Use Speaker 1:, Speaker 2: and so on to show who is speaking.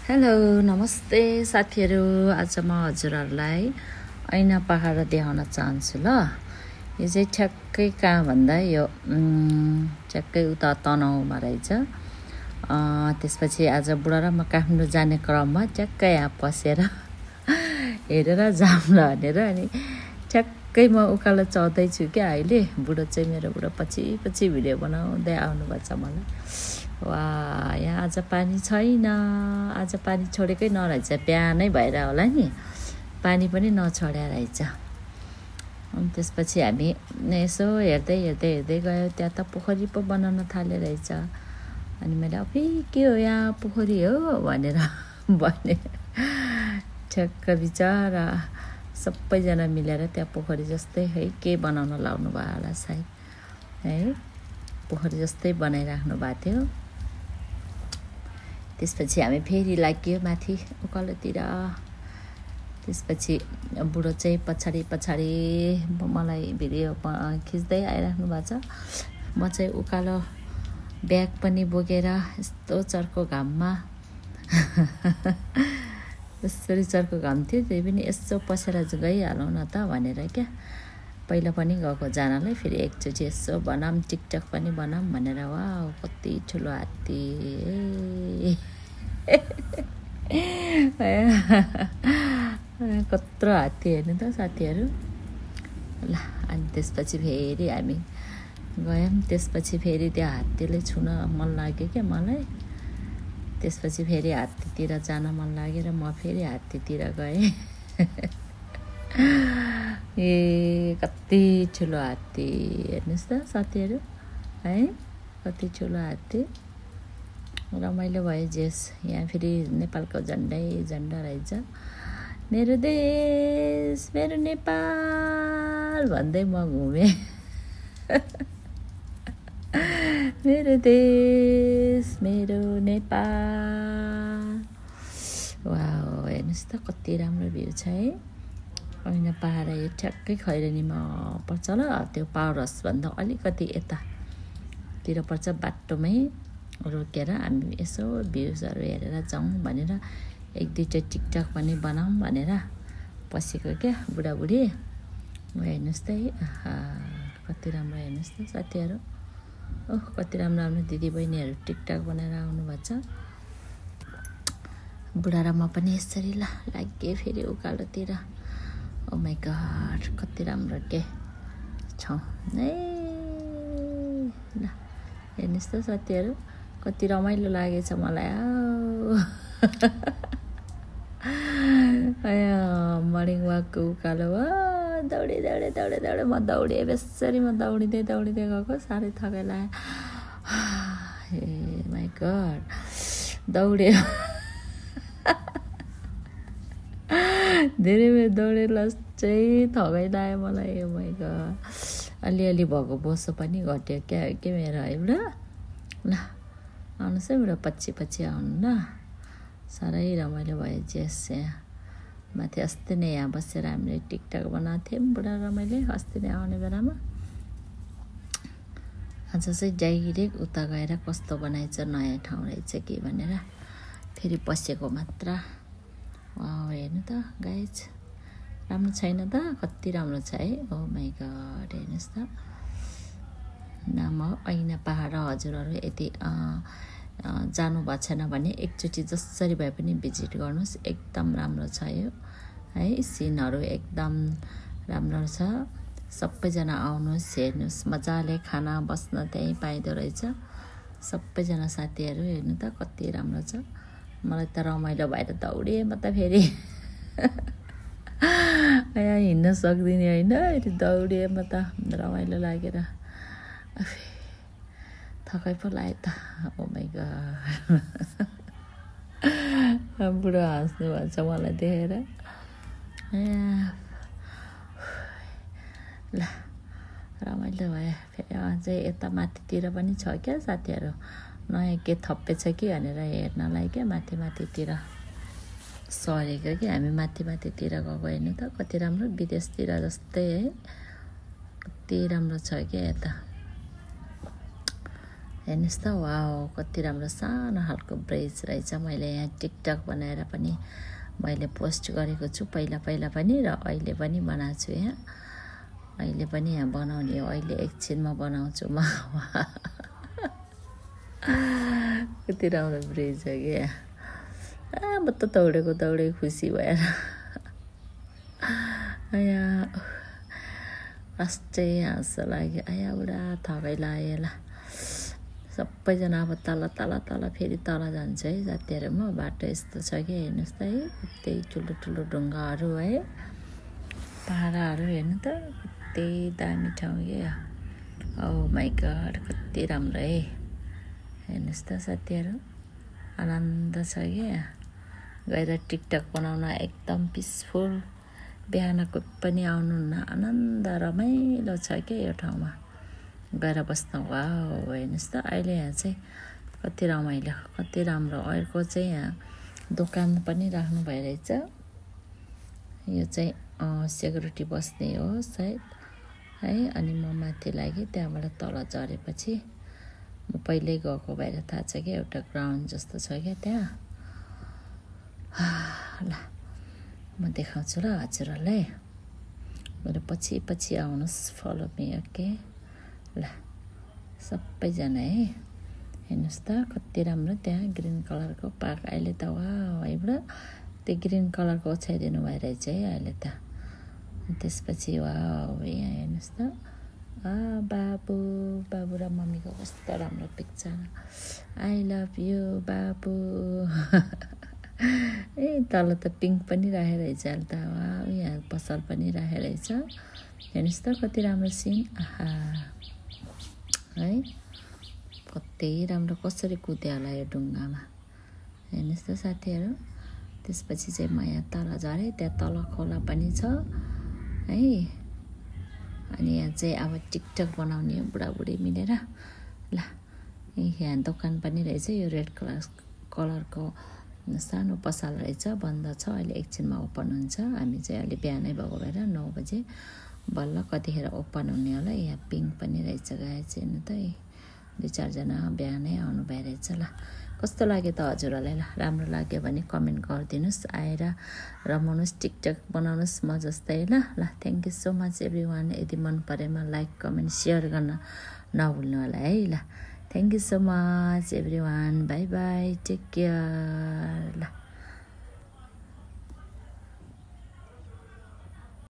Speaker 1: Hello नमस्ते साथीहरू। आज म हजुरहरूलाई ऐना पखाएर देखाउन चाहन्छु ल। यो चाहिँ ठ्याक्कै कहाँ भन्दा यो ठ्याक्कै उता तनहुँमा रहेछ। त्यसपछि आज बुढा र म काठमाडौँ जाने क्रममा ठ्याक्कै यहाँ पसेर हेरेर जाऊँ ल भनेर अनि ठ्याक्कै म उकालो चढ्दैछु क्या। अहिले बुढो चाहिँ मेरो बुढो पछि पछि भिडियो बनाउँदै आउनुभएको छ मलाई। वाह, यहाँ आज पानी छैन। आज पानी छोडेकै नरहेछ, बिहानै भएर होला नि, पानी पनि नछोड्या रहेछ। अनि त्यसपछि हामी यसो हेर्दै हेर्दै हेर्दै गयो, त्यहाँ त पोखरी पो बनाउन थाले रहेछ। अनि मैले अबे के हो यहाँ पोखरी हो भनेर भने ठ्याक्क बिचरा सबैजना मिलेर त्यहाँ पोखरी जस्तै है के बनाउन लाउनु भयो होला सायद है, पोखरी जस्तै बनाइराख्नु भएको थियो। त्यसपछि हामी फेरि लाग्यो माथि उकालोतिर। त्यसपछि बुढो चाहिँ पछाडि पछाडि मलाई भिडियो खिच्दै आइराख्नु भएको छ। म चाहिँ उकालो ब्याग पनि बोकेर यस्तो चर्को घाममा यसरी चर्को घाम थियो, त्यही पनि यसो पसेर गइहालौँ न त भनेर क्या। पहिला पनि गएको जानलाई फेरि एकचोटि यसो बनाऊँ, टिकटक पनि बनाऊँ भनेर। वाह, कति ठुलो हात्ती कत्रो हात्ती हेर्नु त साथीहरू ल। अनि त्यसपछि फेरि हामी गयौँ। त्यसपछि फेरि त्यो हात्तीले छुन मन लाग्यो क्या मलाई। त्यसपछि फेरि हात्तीतिर जान मन लागेर म फेरि हात्तीतिर गएँ। ए कति ठुलो हात्ती हेर्नुहोस् त साथीहरू है, कति ठुलो हात्ती। रमाइलो भयो जेस। यहाँ फेरि नेपालको झन्डै झन्डा रहेछ। मेरो देश मेरो नेपाल भन्दै म घुमेँ। मेरो देश मेरो नेपाल। वाह, हेर्नुहोस् त कति राम्रो भ्यू छ है। ऐना पहाड यो ठ्याक्कै खैरेनीमा पर्छ ल। त्यो पावर हाउसभन्दा अलिकति यतातिर पर्छ। बाटोमै रोकेर हामी यसो भ्युजहरू हेरेर जाउँ भनेर एक दुईवटा टिकटक पनि बनाऊँ भनेर पसेको क्या बुढाबुढी। हेर्नुहोस् त है, कति राम्रो हेर्नुहोस् त साथीहरू। ओह, कति राम्रो राम्रो दिदीबहिनीहरू टिकटक बनाएर आउनुभएको छ। बुढा र म पनि यसरी ल लाग्यो फेरि उकालोतिर। ओ माई गड, कति राम्रो के छौँ है ल। हेर्नुहोस् त साथीहरू कति रमाइलो लागेछ मलाई। मर्निङ वाकको उकालो दौडे दौडे दौडे दौडे म दौडेँ बेसरी। म दौडिँदै दौडिँदै गएको, साह्रै थकाइ लाग्यो। ए माई गड, दौडे धेरै बेर दौडेर चाहिँ थकाइ लाग्यो मलाई। ओ माई गड, अलिअलि भएको बोसो पनि घट्यो क्या के मेरो है बुढा। ल आउनुहोस् है बुढा, पछि पछि आउनु ल। साह्रै रमाइलो भयो जेस। यहाँ माथि अस्ति नै यहाँ बसेर हामीले टिकटक बनाएको थियौँ बुढा र मैले अस्ति नै आउने बेलामा। आज चाहिँ डाइरेक्ट उता गएर कस्तो बनाएछ, नयाँ ठाउँ रहेछ कि भनेर फेरि पसेको मात्र। हेर्नु त गाइज, राम्रो छैन त, कति राम्रो छ है। ओ माई गड, हेर्नुहोस् त। नाम हो ऐना पहाड। हजुरहरू यदि जानु भएको छैन भने एकचोटि जसरी भए पनि भिजिट गर्नुहोस्। एकदम राम्रो छ यो है, सिनहरू एकदम राम्रो छ। सबैजना आउनुहोस्, हेर्नुहोस्, मजाले खाना बस्न त्यहीँ पाइँदो रहेछ। सबैजना साथीहरू हेर्नु त कति राम्रो छ। मलाई त रमाइलो भएर दौडेँ म त फेरि। यहाँ हिँड्न सक्दिनँ होइन, दौडेँ म त रमाइलो लागेर। थकाइ पो लाग्यो त। ओ माई गड, बुढो हाँस्नु भएको छ मलाई देखेर। ल रमाइलो भयो। फेरि अझै यता माथितिर पनि छ क्या साथीहरू, नयाँ के थप्पेछ कि भनेर हेर्नलाई क्या। माथि माथितिर सरेको कि हामी माथि माथितिर गएको। हेर्नु त कति राम्रो, विदेशतिर जस्तै है, कति राम्रो छ क्या यता। हेर्नुहोस् त वाउ कति राम्रो सानो खालको ब्रेज रहेछ। मैले यहाँ टिकटक बनाएर पनि मैले पोस्ट गरेको छु पहिला पनि र अहिले पनि बनाएको छु। यहाँ अहिले पनि यहाँ बनाउने हो, अहिले एकछिनमा बनाउँछु म। कति राम्रो ब्रेज हो क्या। म त दौडेको खुसी भएर यहाँ अस्टै हाँसो लाग्यो। बुढा थकै लाग्यो ल। सबैजना अब तल फेरि तल जान्छ है साथीहरू। म बाटो यस्तो छ कि हेर्नुहोस् त है, त्यही ठुलो ढुङ्गाहरू है, पाहाडहरू हेर्नु त कति दामी ठाउँ क्या। ओ माई गड कति राम्रो है। हेर्नुहोस् त साथीहरू, आनन्द छ क्या। गएर टिकटक बनाउन एकदम पिसफुल। बिहान कोही पनि आउनुहुन्न, आनन्द रमाइलो छ क्या यो ठाउँमा गएर बस्न। वाउ हेर्नुहोस् त अहिले यहाँ चाहिँ कति रमाइलो, कति राम्रो। अर्को चाहिँ यहाँ दोकान पनि राख्नु भइरहेछ। यो चाहिँ सेक्युरिटी बस्ने हो सायद है। अनि म माथि लागेँ, त्यहाँबाट तल झरेपछि म पहिल्यै गएको भएर थाहा छ क्या। एउटा ग्राउन्ड जस्तो छ क्या त्यहाँ। ल म देखाउँछु ल हजुरहरूलाई। मेरो पछि आउनुहोस्, फलो मी ओके। ल सबैजना है, हेर्नुहोस् त कति राम्रो। त्यहाँ ग्रिन कलरको पार्क अहिले त वाह है। त्यो ग्रिन कलरको ओछ्याइदिनु भइरहेछ है अहिले त। त्यसपछि वाह यहाँ हेर्नुहोस् त बाबु र मम्मीको कस्तो राम्रो पिक्चर। आई लभ यु बाबु। ए तल त पिङ्क पनि राखेको रहेछ अहिले त। वाह यहाँ पसल पनि राखेको रहेछ। हेर्नुहोस् त कति राम्रो सिन। है कति राम्रो, कसरी कुद्यो होला यो ढुङ्गामा। हेर्नुहोस् त साथीहरू। त्यसपछि चाहिँ म यहाँ तल झरेँ, त्यहाँ तल खोला पनि छ है। अनि यहाँ चाहिँ अब टिकटक बनाउने हो बुढाबुढी मिलेर। ल यहाँ दोकान पनि रहेछ। यो रेड कलरको सानो पसल रहेछ, बन्द छ। अहिले एकछिनमा ओपन हुन्छ। हामी चाहिँ अहिले बिहानै भएको भएर 9 बजे बल्ल कतिखेर ओपन हुने होला। यहाँ पिङ्क पनि रहेछ गाइस, हेर्नु त 2-4 जना बिहानै आउनु भइरहेछ। ल कस्तो लाग्यो त हजुरहरूलाई? ल राम्रो लाग्यो भने कमेन्ट गरिदिनुहोस्, आएर रमाउनुहोस्, टिकटक बनाउनुहोस् म जस्तै। ल thank you so much everyone. यदि मन परेमा लाइक कमेन्ट सेयर गर्न नभुल्नु होला है। ल thank you so much everyone, bye bye, take care. ल